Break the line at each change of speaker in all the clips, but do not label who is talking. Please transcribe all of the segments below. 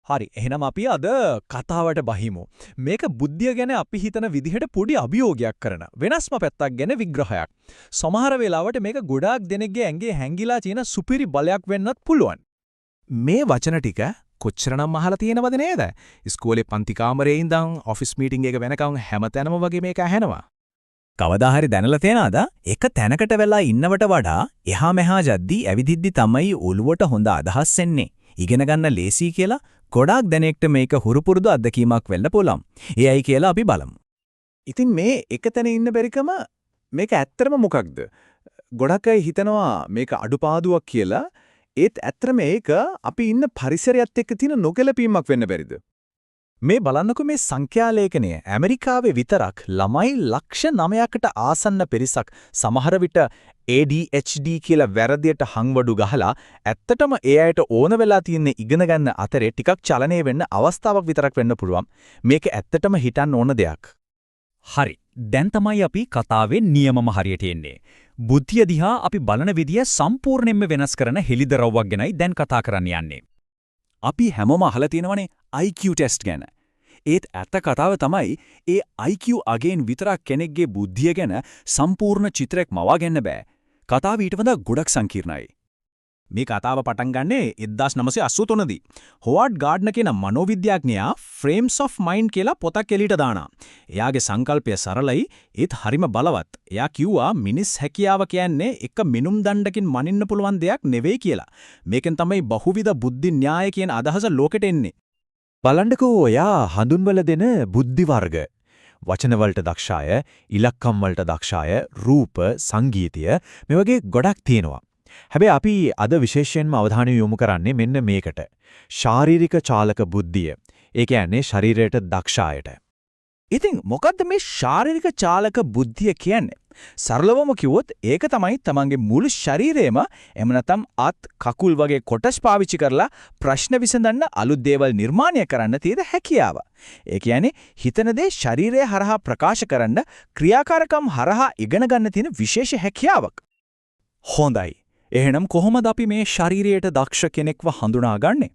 හරි, එහෙනම් අපි අද කතාවට බහිමු. මේක බුද්ධිය ගැන අපි හිතන විදිහට පොඩි අභියෝගයක් කරන වෙනස්ම පැත්තක් ගැන විග්‍රහයක්. සමහර වෙලාවට මේක ගොඩාක් දෙනෙක්ගේ ඇඟේ හැංගිලා තියෙන සුපිරි බලයක් වෙන්නත් පුළුවන්.
මේ වචන ටික කොච්චරනම් අහලා තියෙනවද නේද? ඉස්කෝලේ පන්ති කාමරේ ඉඳන් ඔෆිස් මීටින් එක වෙනකන් හැමතැනම වගේ මේක ඇහෙනවා.
කවදා හරි දැනලා තියනවාද? එක තැනකට වෙලා ඉන්නවට වඩා එහා මෙහා ජද්දි ඇවිදිද්දි තමයි ඔළුවට හොඳ අදහස් එන්නේ. ඉගෙන ගන්න ලේසි කියලා ගොඩාක් දෙනෙක්ට මේක හුරු පුරුදු අත්දැකීමක් වෙන්න පුළුවන්. ඒ ඇයි කියලා අපි බලමු.
ඉතින් මේ එක තැන ඉන්න බැරිකම මේක ඇත්තටම මොකක්ද? ගොඩක් අය හිතනවා මේක අඩුපාඩුවක් කියලා. ඒත් ඇත්තටම ඒක අපි ඉන්න පරිසරයත් එක්ක තියෙන නොගැලපීමක් වෙන්න බැරිද?
මේ බලන්නකෝ මේ සංඛ්‍යා ලේඛනය. ඇමරිකාවේ විතරක් ළමයි ලක්ෂ 9කට ආසන්න පිරිසක් සමහර විට ADHD කියලා වැරදියට හංවඩු ගහලා, ඇත්තටම ඒ අයට ඕන වෙලා තියෙන ඉගෙන ගන්න අතරේ ටිකක් චලනය වෙන්න අවස්ථාවක් විතරක් වෙන්න පුළුවන්. මේක ඇත්තටම හිතන්න ඕන දෙයක්. හරි. දැන් තමයි අපි කතාවේ නියමම හරියට එන්නේ. බුද්ධිය දිහා අපි බලන විදිය සම්පූර්ණයෙන්ම වෙනස් කරන හෙළිදරව්වක් ගැනයි දැන් කතා කරන්න යන්නේ.
අපි හැමෝම අහලා තියෙනවනේ IQ test ගැන. ඒත් ඇත්ත කතාව තමයි ඒ IQ අගයෙන් විතරක් කෙනෙක්ගේ බුද්ධිය ගැන සම්පූර්ණ චිත්‍රයක් මවා ගන්න බෑ. කතාව ඊට වඩා ගොඩක් සංකීර්ණයි. මේ කතාව පටන් ගන්නේ 1983 දී. හොවර්ඩ් ගාඩ්නර් කියන මනෝවිද්‍යාඥයා Frames of Mind කියලා පොතක් එළියට දානවා. එයාගේ සංකල්පය සරලයි, ඒත් හරිම බලවත්. එයා කිව්වා මිනිස් හැකියාව කියන්නේ එක මිනුම් දණ්ඩකින් මනින්න පුළුවන් දෙයක් නෙවෙයි කියලා. මේකෙන් තමයි බහුවිධ බුද්ධි න්‍යාය කියන අදහස ලෝකෙට එන්නේ.
බලන්නකෝ ඔයා හඳුන්වලා දෙන බුද්ධි වර්ග. වචන වලට දක්ෂ අය, ඉලක්කම් වලට දක්ෂ අය, රූප, සංගීතය මේ වගේ ගොඩක් තියෙනවා. හැබැයි අපි අද විශේෂයෙන්ම අවධානය යොමු කරන්නේ මෙන්න මේකට. ශාරීරික චාලක බුද්ධිය. ඒ කියන්නේ ශරීරයට දක්ෂ අයට.
ඉතින් මොකද්ද මේ ශාරීරික චාලක බුද්ධිය කියන්නේ? සරලවම කිව්වොත් ඒක තමයි තමන්ගේ මුළු ශරීරයම, එහෙම නැත්නම් අත් කකුල් වගේ කොටස් පාවිච්චි කරලා ප්‍රශ්න විසඳන්න, අලුත් දේවල් නිර්මාණය කරන්න තියෙන හැකියාව. ඒ කියන්නේ හිතන දේ ශරීරය හරහා ප්‍රකාශ කරන්න, ක්‍රියාකාරකම් හරහා ඉගෙන ගන්න තියෙන විශේෂ හැකියාවක්.
හොඳයි. එහෙනම් කොහොමද අපි මේ ශරීරයට දක්ෂ කෙනෙක්ව හඳුනාගන්නේ?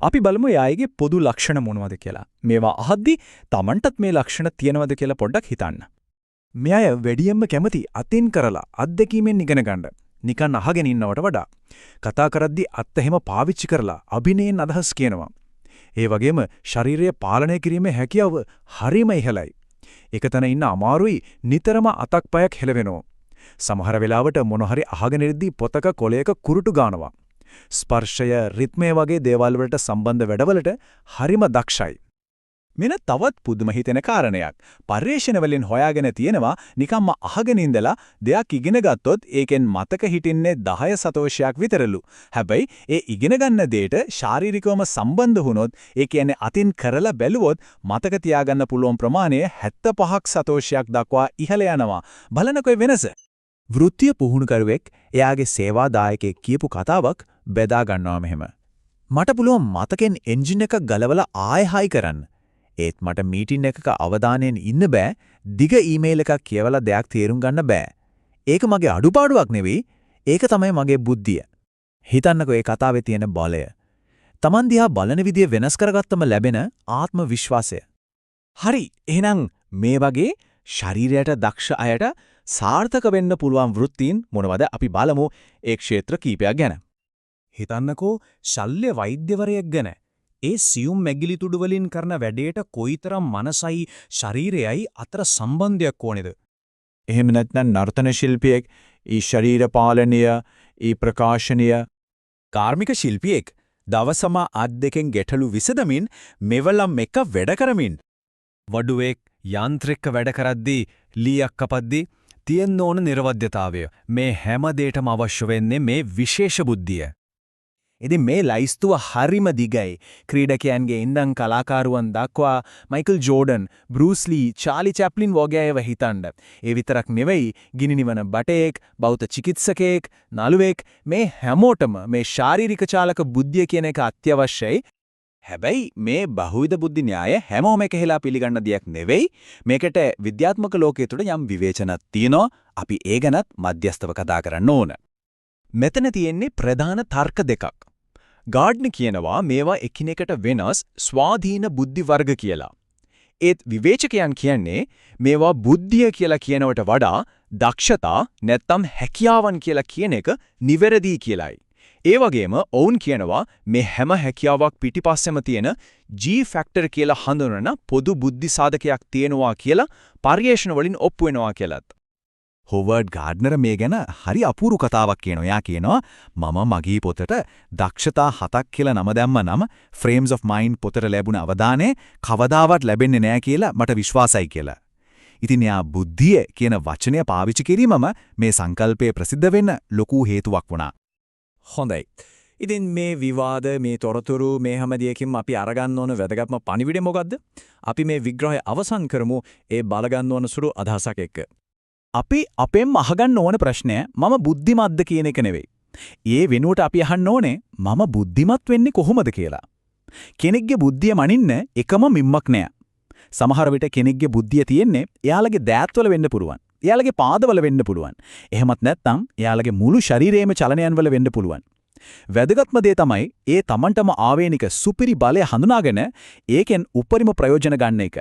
අපි බලමු එයාගේ පොදු ලක්ෂණ මොනවද කියලා. මේවා අහද්දි තමන්ටත් මේ ලක්ෂණ තියෙනවද කියලා පොඩ්ඩක් හිතන්න.
මේ අය වැඩියෙන්ම කැමති අතින් කරලා අත්දැකීමෙන් ඉගෙන ගන්න, නිකන් අහගෙන ඉන්නවට වඩා. කතා කරද්දි අත් එහෙම පාවිච්චි කරලා අභිනයෙන් අදහස් කියනවා. ඒ වගේම ශරීරය පාලනය කිරීමේ හැකියාව හරිම ඉහළයි. එක තැන ඉන්න අමාරුයි, නිතරම අතක් පයක් හෙලවෙනවා. සමහර වෙලාවට මොන හරි අහගෙන ඉද්දි පොතක කොලයක කුරුටු ගානවා. ස්පර්ශය, රිද්මය වගේ දේවල් වලට සම්බන්ධ වැඩවලට හරිම දක්ෂයි.
මෙන්න තවත් පුදුම හිතෙන කාරණයක්. පර්යේෂණ වලින් හොයාගෙන තියෙනවා නිකම්ම අහගෙන ඉඳලා දෙයක් ඉගෙන ගත්තොත් ඒකෙන් මතක හිටින්නේ 10 සතෝෂයක් විතරලු. හැබැයි ඒ ඉගෙන ගන්න දෙයට ශාරීරිකවම සම්බන්ධ වුණොත්, ඒ කියන්නේ අතින් කරලා බැලුවොත්, මතක තියාගන්න පුළුවන් ප්‍රමාණය 75ක් සතෝෂයක් දක්වා ඉහළ යනවා. බලනකො වෙනස.
වෘත්තීය පුහුණුකරුවෙක් එයාගේ සේවාදායකයෙක් කියපු කතාවක් බෙදා ගන්නවා මෙහෙම. මට පුළුවන් මතකෙන් එන්ජින් එකක් ගලවලා ආයෙ හයි කරන්න. ඒත් මට මීටින් එකක අවධානයෙන් ඉන්න බෑ. දිග ඊමේල් එකක් කියවලා දෙයක් තේරුම් ගන්න බෑ. ඒක මගේ අඩුපාඩුවක් නෙවෙයි. ඒක තමයි මගේ බුද්ධිය. හිතන්නකෝ ඒ කතාවේ තියෙන බලය. තමන් දිහා බලන විදිය වෙනස් කරගත්තම ලැබෙන ආත්ම විශ්වාසය.
හරි. එහෙනම් මේ වගේ ශරීරයට දක්ෂ අයට සාර්ථක වෙන්න පුළුවන් වෘත්තීන් මොනවද? අපි බලමු ඒ ක්ෂේත්‍ර කීපයක් ගැන.
හිතන්නකෝ ශල්‍ය වෛද්‍යවරයෙක් ගැන. ඒ සියුම් මැගිලි තුඩු වලින් කරන වැඩේට කොයිතරම් මනසයි ශරීරයයි අතර සම්බන්ධයක් ඕනේද?
එහෙම නැත්නම් නර්තන ශිල්පියෙක්, ඒ ශරීර පාලනය, ඒ ප්‍රකාශනය.
කාර්මික ශිල්පියෙක් දවසම අත් දෙකෙන් ගැටලු විසඳමින් මෙවලම් එක වැඩ කරමින්.
වඩුවෙක් යාන්ත්‍රික වැඩ කරද්දී, ලීයක් කපද්දී තියෙන්න ඕන නිර්වද්‍යතාවය, මේ හැම දෙයකටම අවශ්‍ය වෙන්නේ මේ විශේෂ බුද්ධිය.
ඉතින් මේ ලයිස්තුව හරිම දිගයි. ක්‍රීඩකයන්ගේ ඉඳන් කලාකාරුවන් දක්වා මයිකල් ජෝඩන්, බෲස් ලී, චාලි චැප්ලින් වගේ අයව හිතන්න. ඒ විතරක් නෙවෙයි, ගිනි නිවන බටයෙක්, භෞත චිකිත්සකයෙක්, නළුවෙක්, මේ හැමෝටම මේ ශාරීරික චාලක බුද්ධිය කියන එක අත්‍යවශ්‍යයි.
හැබැයි මේ බහුවිධ බුද්ධි න්‍යාය හැමෝම එකහෙලා පිළිගන්න දෙයක් නෙවෙයි. මේකට විද්‍යාත්මක ලෝකයේ තුල යම් විවේචනක් තියෙනවා. අපි ඒ ගැනත් මධ්‍යස්ථව කතා කරන්න ඕන. මෙතන තියෙන්නේ ප්‍රධාන තර්ක දෙකක්.
ගාඩ්නර් කියනවා මේවා එකිනෙකට වෙනස් ස්වාධීන බුද්ධි වර්ග කියලා. ඒත් විවේචකයන් කියන්නේ මේවා බුද්ධිය කියලා කියනවට වඩා දක්ෂතා නැත්තම් හැකියාවන් කියලා කියන එක නිවැරදි කියලයි. ඒ වගේම ඔවුන් කියනවා මේ හැම හැකියාවක් පිටිපස්සෙම තියෙන G factor කියලා හඳුනන පොදු බුද්ධි සාධකයක් තියෙනවා කියලා පර්යේෂණ වලින් ඔප්පු වෙනවා කියලත්.
හොවර්ඩ් ගාඩ්නර් මේ ගැන හරි අපූරු කතාවක් කියනවා. එයා කියනවා මම මගේ පොතට දක්ෂතා හතක් කියලා නම දැම්ම නම් Frames of Mind පොතට ලැබුණ අවධානය කවදාවත් ලැබෙන්නේ නෑ කියලා මට විශ්වාසයි කියලා. ඉතින් එයා බුද්ධිය කියන වචනය පාවිච්චි කිරීමම මේ සංකල්පය ප්‍රසිද්ධ වෙන්න ලොකු හේතුවක් වුණා.
හොඳයි. ඉතින් මේ විවාද, මේ තොරතුරු, මේ හැම දෙයකින්ම අපි අරගන්න ඕන වැදගත්ම පණිවිඩය මොකද්ද? අපි මේ විග්‍රහය අවසන් කරමු ඒ බලගන්න ඕන සුළු අදහසක් එක්ක.
අපි අපෙන්ම අහගන්න ඕන ප්‍රශ්නය මම බුද්ධිමත්ද කියන එක නෙවෙයි. ඒ වෙනුවට අපි අහන්න ඕනේ මම බුද්ධිමත් වෙන්නේ කොහොමද කියලා. කෙනෙක්ගේ බුද්ධිය මනින්න එකම මිම්මක් නෑ. සමහර විට කෙනෙක්ගේ බුද්ධිය තියෙන්නේ එයාලගේ දෑත්වල වෙන්න පුළුවන්. එයාලගේ පාදවල වෙන්න පුළුවන්. එහෙමත් නැත්නම් එයාලගේ මුළු ශරීරයේම චලනයන් වල වෙන්න පුළුවන්. වැදගත්ම දේ තමයි ඒ තමන්ටම ආවේනික සුපිරි බලය හඳුනාගෙන ඒකෙන් උපරිම ප්‍රයෝජන ගන්න එක.